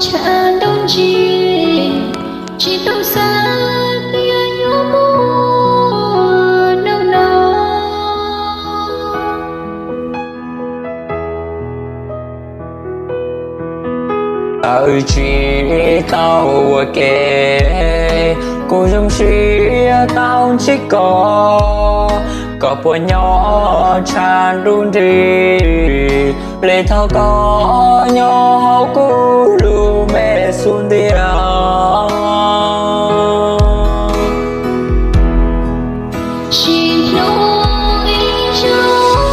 tshav ntuj ntsis, tsis tau xav tias yuav muaj hnub no. Tawm tsis tau ua ke, kuv zoo siab tau ntsib koj, koj puas nyob tshav ntuj nrig, plig thov koj nyob hauv kuv lub me xub ntiag. Tsis hnub ib zaug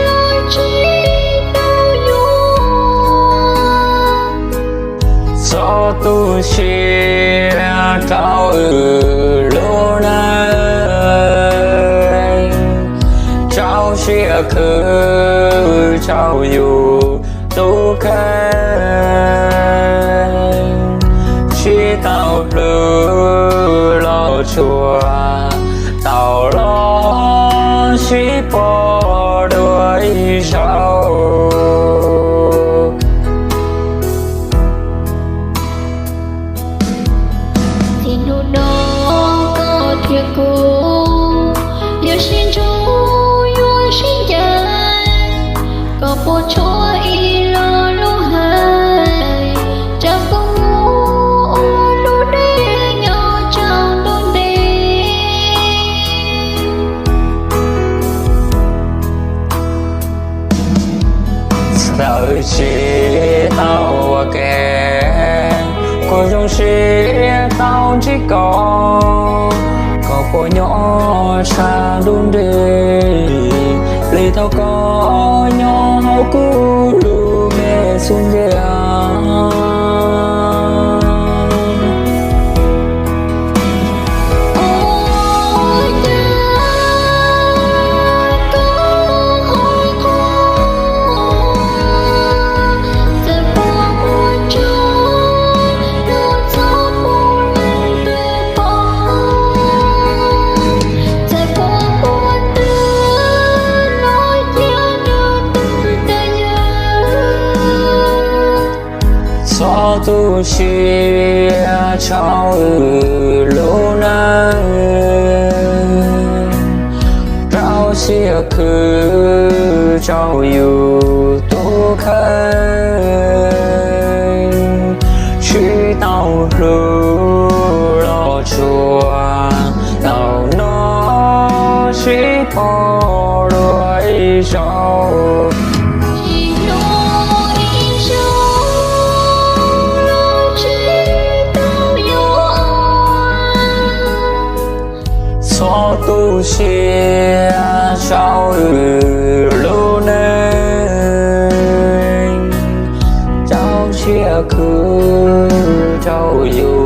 los tsis tau yuav. Txhob tu siab rau wb lub neej, rau siab khwv rau yus tus kheej. Sib tau hlub los tsuas tau los sib pom dua ib zaug. Txij hnub no koj thiab kuv yuav sib ntsug yuav sib ncaim, koj puas tshuav ib lo lus hais, tsam koj mus ua lub neej nyob tshav ntuj nrig. Tawm tsis tau ua ke, kuv zoo siab tau ntsib koj, koj puas nyob tshav ntuj nrig, plig thov koj nyob hauv kuv lub me xub ntiag. Txhob tu siab rau wb lub neej, rau siab khwv rau yus tus kheej. Sib tau hlub los tsuas tau nyob sib pom dua ib zaug. Tsis hnub ib zaug los tsis tau yuav. Txhob tu siab rau wb lub neej, rau siab khwv rau yus